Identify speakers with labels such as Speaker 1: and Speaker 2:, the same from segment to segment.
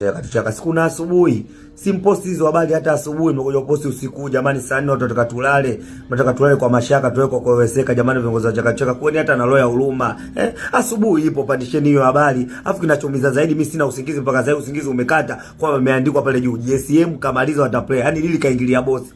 Speaker 1: Chaka siku na asubuhi simposti hizo habari hata asubuhi, mmekuja kuposti usiku. Jamani, saa 4 watu wataka tulale, mnataka tulale kwa mashaka, tuwe kwa kuweseka. Jamani, viongozi wa chaka chaka, kwani hata na roho ya huruma eh? Asubuhi ipo, pandisheni hiyo habari. Afu kinachomiza zaidi, mimi sina usingizi mpaka sasa, usingizi umekata kwa imeandikwa pale juu JSM kamaliza wataplay, yani lili kaingilia bosi.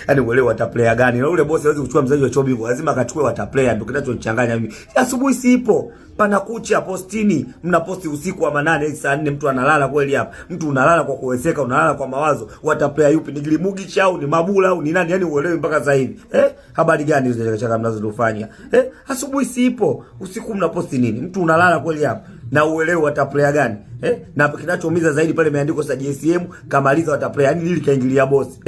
Speaker 1: Yaani uelewe wataplayer gani? Na ule bosi hawezi kuchukua mzaji wa Chobi, lazima akachukue wataplayer, ndio kinachonichanganya mimi. Asubuhi sipo, panakucha postini, mnaposti usiku wa manane saa 4, mtu analala kweli hapa? Mtu unalala kwa kuweseka, unalala kwa mawazo. Wataplayer yupi? Ni Gilimugic au ni Mabula au ni nani? Yaani uelewe mpaka sasa hivi. Eh? Habari gani hizo chaka chaka mnazotufanya? Eh? Asubuhi sipo, usiku mnaposti nini? Mtu unalala kweli hapa? Na uelewe wataplayer gani? Eh? Na kinachoumiza zaidi pale imeandikwa sasa JSM kamaliza wataplayer, yaani lili kaingilia bosi.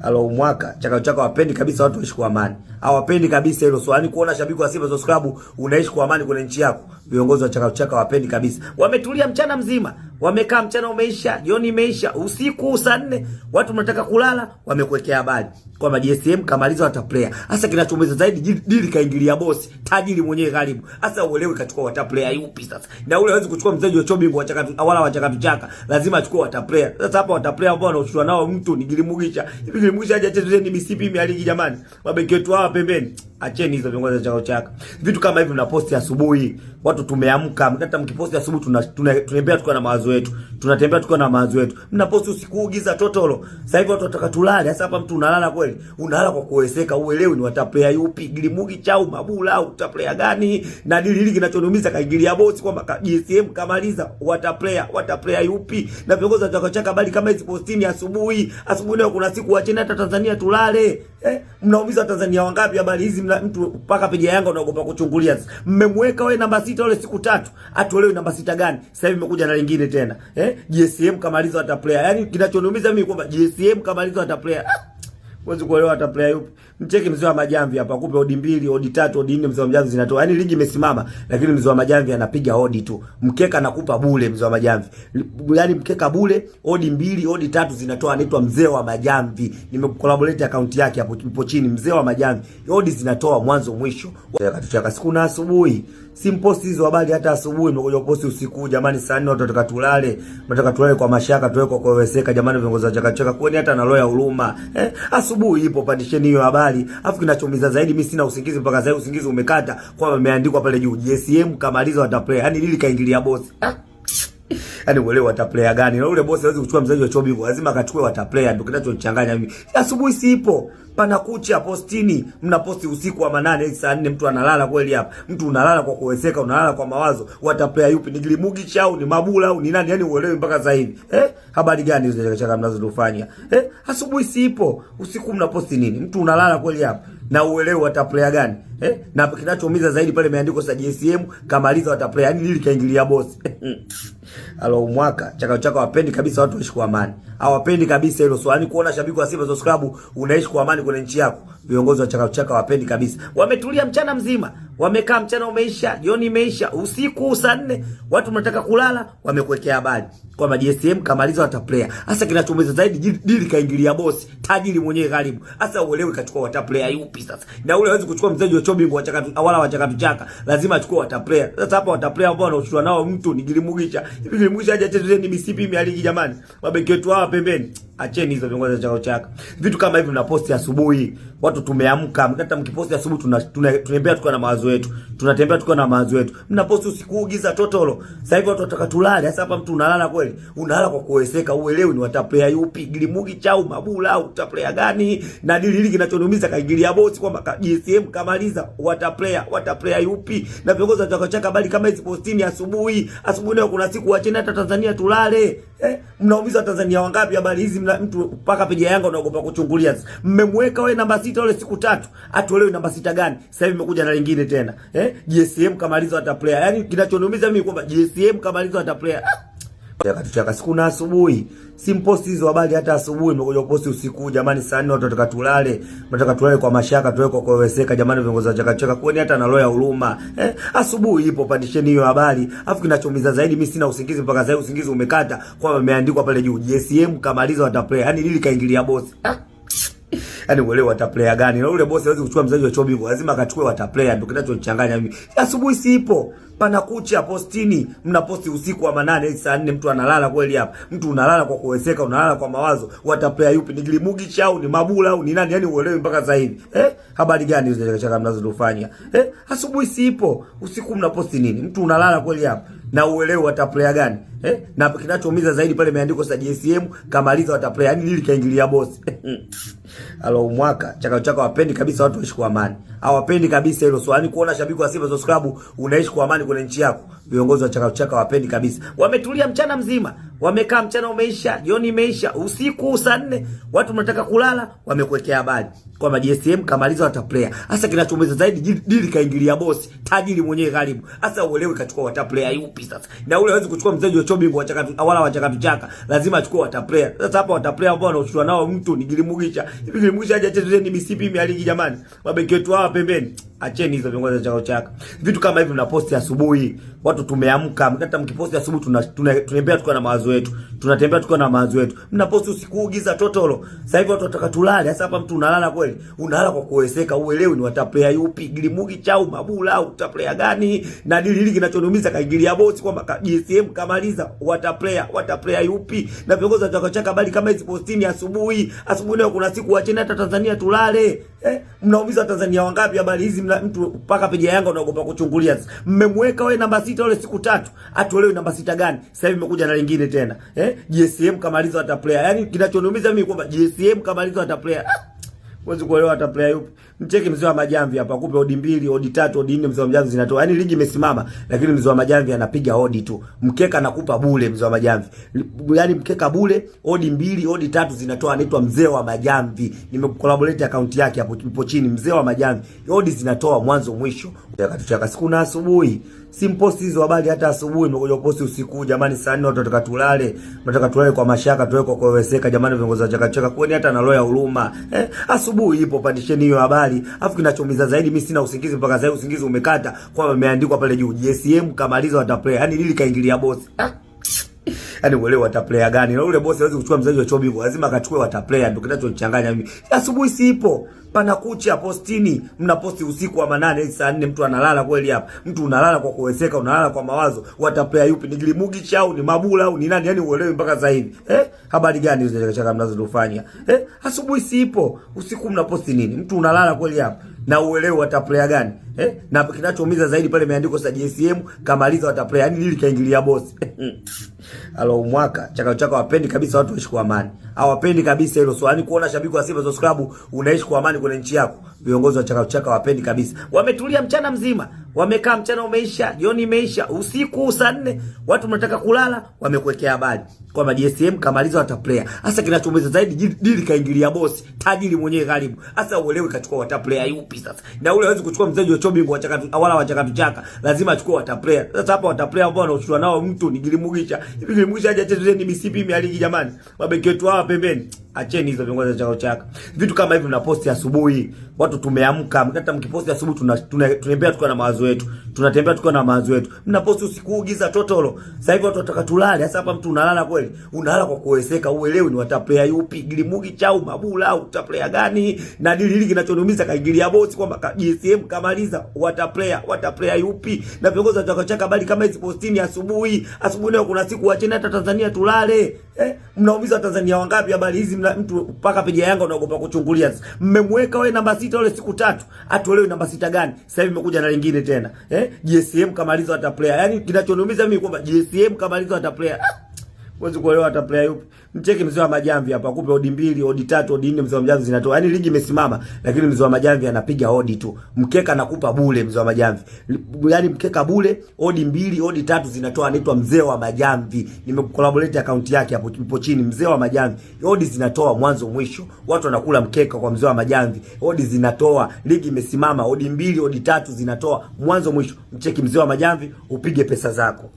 Speaker 1: Alo mwaka chaka chaka wapendi kabisa watu waishi kwa amani. Hawapendi kabisa hilo swali. Yaani kuona shabiki wa Simba Sports Club unaishi kwa amani kwenye nchi yako. Viongozi wa chaka chaka wapendi kabisa. Wametulia mchana mzima. Wamekaa mchana umeisha, jioni imeisha, usiku saa 4 watu mnataka kulala, wamekuwekea habari kwamba JSM kamaliza wataplayer. Sasa kinachoumiza zaidi dili kaingilia bosi, tajiri mwenyewe karibu. Sasa uelewe kachukua wataplayer yupi sasa. Na ule hawezi kuchukua mchezaji wa Chobi wa chaka wala wa chaka chaka. Lazima achukue wataplayer. Sasa hapa wataplayer ambao wanaochukua nao mtu ni Gilimugisha. Hivi Gilimugisha haja cheze ni BCP mialigi jamani. Mabeki wetu hawa pembeni. Acheni hizo viongozi wa chaka chaka. Vitu kama hivi mnaposti asubuhi, watu tumeamka, hata mkiposti asubuhi tunatembea tukiwa na mawazo yetu. Tunatembea tukiwa na mawazo yetu. Mnaposti usiku giza totoro. Sasa hivi watu wataka tulale. Sasa hapa mtu unalala kweli? Unalala kwa kuweseka, uelewi ni wataplayer yupi, Gilimugi chau Mabula au utaplayer gani? Na dili hili kinachoniumiza kaingilia bosi kwamba JSM kamaliza wataplayer, wataplayer yupi? Na viongozi wa chaka chaka bali kama hizi postini asubuhi, asubuhi leo kuna siku wacheni hata Tanzania tulale. Eh, mnaumiza Tanzania wangapi habari hizi mtu mpaka peji ya Yanga unaogopa kuchungulia. Mmemweka wewe namba 6 wale siku tatu. Atolewe namba 6 gani? Sasa hivi imekuja na lingine tena. Eh, JSM kamaliza wataplayer. Yaani kinachoniumiza mimi kwamba JSM kamaliza wataplayer. Huwezi kuelewa hata player yupi. Mcheki mzee wa Majamvi hapa, kupe odi 2, odi 3, odi 4 mzee wa Majamvi zinatoa. Yaani ligi imesimama, lakini mzee wa Majamvi anapiga odi tu. Mkeka anakupa bure mzee wa Majamvi. Yaani mkeka bure, odi 2, odi 3 zinatoa, anaitwa mzee wa Majamvi. Nimekolaborate account yake hapo ipo chini, mzee wa Majamvi. Odi zinatoa mwanzo mwisho. Chaka siku na asubuhi. Simposti hizo habari hata asubuhi, mmekuja kuposti usiku. Jamani, saa 4 watu wataka tulale, mnataka tulale kwa mashaka, tuwe kwa kuweseka. Jamani, viongozi wa chaka chaka, kwani hata na roho ya huruma eh? Asubuhi ipo, pandisheni hiyo habari. Afu kinachoumiza zaidi, mimi sina usingizi mpaka sasa, usingizi umekata kwamba imeandikwa pale juu JSM kamaliza wataplay, yani lili kaingilia bosi. Yaani uelewe wataplayer gani? Na ule bosi hawezi kuchukua mchezaji wa Chobi, lazima akachukue wataplayer, ndio kinachonichanganya mimi. Asubuhi sipo, panakucha postini, mnaposti usiku wa manane saa 4, mtu analala kweli hapa? Mtu unalala kwa kuweseka, unalala kwa mawazo. Wataplayer yupi? Ni Gilimugic au ni Mabula au ni nani? Yaani uelewe mpaka sasa hivi. Eh? Habari gani hizo chaka chaka mnazotufanya? Eh? Asubuhi sipo, usiku mnaposti nini? Mtu unalala kweli hapa? Na uelewe wataplayer gani? Eh? Na kinachoumiza zaidi pale imeandikwa sasa JSM kamaliza wataplayer, yaani lili kaingilia bosi. Alo mwaka chaka chaka wapendi kabisa watu waishi kwa amani. Hawapendi kabisa hilo swali. Yaani kuona shabiki wa Simba Sports Club unaishi kwa amani kwenye nchi yako. Viongozi wa chaka chaka wapendi kabisa. Wametulia mchana mzima. Wamekaa mchana umeisha, jioni imeisha, usiku saa 4 watu mnataka kulala, wamekuwekea habari kwamba JSM kamaliza wataplayer. Sasa kinachoumiza zaidi dili kaingilia bosi, tajiri mwenyewe karibu. Sasa uelewe kachukua wataplayer yupi sasa. Na ule hawezi kuchukua mchezaji wa Chobi wa chaka wala wa chaka chaka. Lazima achukue wataplayer. Sasa hapa wataplayer ambao wanaochukua nao mtu ni Gilimugisha. Hivi Gilimugisha haja cheze ni BCP mialigi jamani. Mabeki wetu hawa pembeni. Acheni hizo viongozi wa chaka chaka. Vitu kama hivi mnaposti asubuhi, watu tumeamka, hata mkiposti asubuhi tunatembea tukiwa na mawazo yetu. Tunatembea tukiwa na mawazo yetu. Mnaposti usiku giza totoro. Sasa hivi watu wataka tulale. Sasa hapa mtu unalala kweli? Unalala kwa kuweseka, uelewi ni wataplayer yupi, Gilimugi chau Mabula au utaplayer gani? Na dili hili kinachoniumiza kaingilia bosi kwamba JSM kamaliza wataplayer, wataplayer yupi? Na viongozi wa chaka chaka bali kama hizi postini asubuhi, asubuhi leo kuna siku wacheni hata Tanzania tulale. Eh? Mnaumiza Tanzania wangapi habari hizi mtu mpaka peji ya Yanga unaogopa kuchungulia. Mmemweka wewe namba 6 wale siku tatu. Atolewe namba 6 gani? Sasa hivi imekuja na lingine tena. Eh? JSM kamaliza wataplayer. Yaani kinachoniumiza mimi kwamba JSM kamaliza wataplayer. Chaka chaka siku na asubuhi. Simposti hizo habari hata asubuhi, mmekuja kuposti usiku. Jamani, saa 4 watu wataka tulale, mnataka tulale kwa mashaka, tuwe kwa kuweseka. Jamani, viongozi wa chaka chaka, kwani hata na roho ya huruma eh? Asubuhi ipo, pandisheni hiyo habari. Afu kinachoumiza zaidi, mimi sina usingizi mpaka sasa, usingizi umekata kwamba imeandikwa pale juu JSM kamaliza wataplayer, yani lili kaingilia bosi. Yaani uelewe water player gani? Na ule bosi hawezi kuchukua mchezaji wa Chobingo, lazima akachukue water player, ndio kinachonichanganya mimi. Asubuhi sipo. Panakucha postini, mnaposti usiku wa manane saa 4, mtu analala kweli hapa? Mtu unalala kwa kuweseka, unalala kwa mawazo. Water player yupi? Ni Gilimugic au ni Mabula au ni nani? Yaani uelewi mpaka sasa hivi. Eh? Habari gani hizo chaka chaka mnazotufanya? Eh? Asubuhi sipo, usiku mnaposti nini? Mtu unalala kweli hapa? Na uelewe water player gani? Eh? Na kinachoumiza zaidi pale imeandikwa sasa JSM kamaliza water player. Yaani lili kaingilia bosi. Alo mwaka chaka chaka wapendi kabisa watu waishi kwa amani. Hawapendi kabisa hilo swali. Yaani kuona shabiki wa Simba Sports Club unaishi kwa amani kwenye nchi yako. Viongozi wa chaka chaka wapendi kabisa. Wametulia mchana mzima. Wamekaa mchana umeisha, jioni imeisha, usiku saa 4 watu mnataka kulala, wamekuwekea habari kwamba JSM kamaliza water player. Sasa kinachoumiza zaidi dili kaingilia bosi, tajiri mwenyewe karibu. Sasa uelewe kachukua water player yupi sasa? Na ule hawezi kuchukua mchezaji wa Chobingo wa chaka wala wa chaka chaka, lazima achukue water player. Sasa hapa water player ambao wanaochukua nao mtu ni Gilimugisha. Hivi Gilimugisha hajacheza ni BCP Premier League jamani. Mabeki wetu hawa pembeni. Acheni hizo viongozi wa chaka chaka. Vitu kama hivi mnaposti asubuhi, watu tumeamka, hata mkiposti asubuhi tunatembea tukiwa na mawazo yetu. Tunatembea tukiwa na mawazo yetu. Mnaposti usiku giza totoro. Sasa hivi watu wataka tulale. Sasa hapa mtu unalala kweli? Unalala kwa kuweseka, uelewi ni water player yupi, Gilimugi au Mabula au water player gani? Na dili hili kinachoniumiza kaingilia bosi kwamba JSM kamaliza water player, water player yupi? Na viongozi wa chaka chaka habari kama hizi postini asubuhi. Asubuhi leo kuna siku acheni hata Tanzania tulale. Eh, mnaumiza Tanzania wangapi habari hizi mtu mpaka peji ya Yanga unaogopa kuchungulia. Mmemweka wewe namba 6 wale siku tatu. Atuelewe namba 6 gani? Sasa hivi imekuja na lingine tena. Eh, JSM kamaliza water player. Yaani kinachoniumiza mimi kwamba JSM kamaliza water player. Huwezi kuelewa water player yupi. Mcheki mzee wa Majamvi hapa, kupe odi 2, odi 3, odi 4 mzee wa Majamvi zinatoa. Yaani ligi imesimama, lakini mzee wa Majamvi anapiga odi tu. Mkeka anakupa bure mzee wa Majamvi. Yaani mkeka bure, odi 2, odi 3 zinatoa, anaitwa mzee wa Majamvi. Nimekolaborate account yake hapo ipo chini, mzee wa Majamvi. Odi zinatoa mwanzo mwisho. Chaka siku na asubuhi. Simposti hizo habari hata asubuhi, mmekuja kuposti usiku jamani, saa 4 watu wataka tulale. Mnataka tulale kwa mashaka, tuwe kwa kuweseka jamani, viongozi wa chaka chaka, kuweni hata na roho ya huruma. Eh, asubuhi ipo, pandisheni hiyo habari. Afu kinachoumiza zaidi mimi sina usingizi mpaka sasa, usingizi umekata kwamba imeandikwa pale juu JSM kamaliza water player. Yaani lili kaingilia bosi. Yaani uelewe water player gani? Na ule bosi hawezi kuchukua mchezaji wa Chobingo, lazima akachukue water player, ndio kinachonichanganya mimi. Asubuhi sipo. Panakucha postini, mnaposti usiku wa manane saa 4, mtu analala kweli hapa? Mtu unalala kwa kuweseka, unalala kwa mawazo. Water player yupi? Ni Gilimugic au ni Mabula au ni nani? Yaani uelewi mpaka sasa hivi. Eh? Habari gani hizo chaka chaka mnazotufanya? Eh? Asubuhi sipo, usiku mnaposti nini? Mtu unalala kweli hapa? Na uelewe water player gani? Eh? Na kinachoumiza zaidi pale imeandikwa sasa JSM kamaliza water player. Yaani lili kaingilia bosi. Alo mwaka chaka chaka wapendi kabisa watu waishi kwa amani. Hawapendi kabisa hilo swali. Yaani kuona shabiki wa Simba Sports Club unaishi kwa amani kwenye nchi yako. Viongozi wa chaka chaka wapendi kabisa. Wametulia mchana mzima. Wamekaa mchana umeisha, jioni imeisha, usiku saa 4 watu mnataka kulala, wamekuwekea habari kwamba JSM kamaliza water player. Sasa kinachoumiza zaidi dili kaingilia bosi, tajiri mwenyewe karibu. Sasa uelewe kachukua water player yupi sasa? Na ule hawezi kuchukua mchezaji wa Chobingo wa chaka wala wa chaka chaka, lazima achukue water player. Sasa hapa water player ambao wanaochukua nao mtu ni Gilimugisha. Hivi Gilimugisha hajacheza ni BCP Premier League jamani. Mabeki wetu hawa pembeni. Acheni hizo viongozi wa chaka chaka. Vitu kama hivi mnaposti asubuhi, watu tumeamka, hata mkiposti asubuhi tunatembea tukiwa na mawazo yetu. Tunatembea tukiwa na mawazo yetu. Mnaposti usiku giza totoro. Sasa hivi watu wataka tulale. Sasa hapa mtu unalala kweli? Unalala kwa kuweseka, uelewi ni water player yupi, Gilimugi au Mabula au water player gani? Na dili hili kinachoniumiza kaingilia bosi kwamba JSM kamaliza water player, water player yupi? Na viongozi wa chaka chaka habari kama hizi postini asubuhi. Asubuhi leo kuna siku acheni hata Tanzania tulale. Eh, mnaumiza Tanzania wangapi habari hizi mtu mpaka peji ya Yanga unaogopa kuchungulia. Mmemweka wewe namba 6 wale siku tatu. Atuelewe namba 6 gani? Sasa hivi imekuja na lingine tena. Eh, JSM kamaliza water player. Yaani kinachoniumiza mimi kwamba JSM kamaliza water player. Huwezi kuelewa water player yupi. Mcheki mzee wa Majamvi hapa, kupe odi 2, odi 3, odi 4 mzee wa Majamvi zinatoa. Yaani ligi imesimama, lakini mzee wa Majamvi anapiga odi tu. Mkeka anakupa bure mzee wa Majamvi. Yaani mkeka bure, odi 2, odi 3 zinatoa, anaitwa mzee wa Majamvi. Nimekolaborate account yake hapo ipo chini, mzee wa Majamvi. Odi zinatoa mwanzo mwisho. Watu wanakula mkeka kwa mzee wa Majamvi. Odi zinatoa, ligi imesimama, odi 2, odi 3 zinatoa mwanzo mwisho. Mcheki mzee wa Majamvi, upige pesa zako.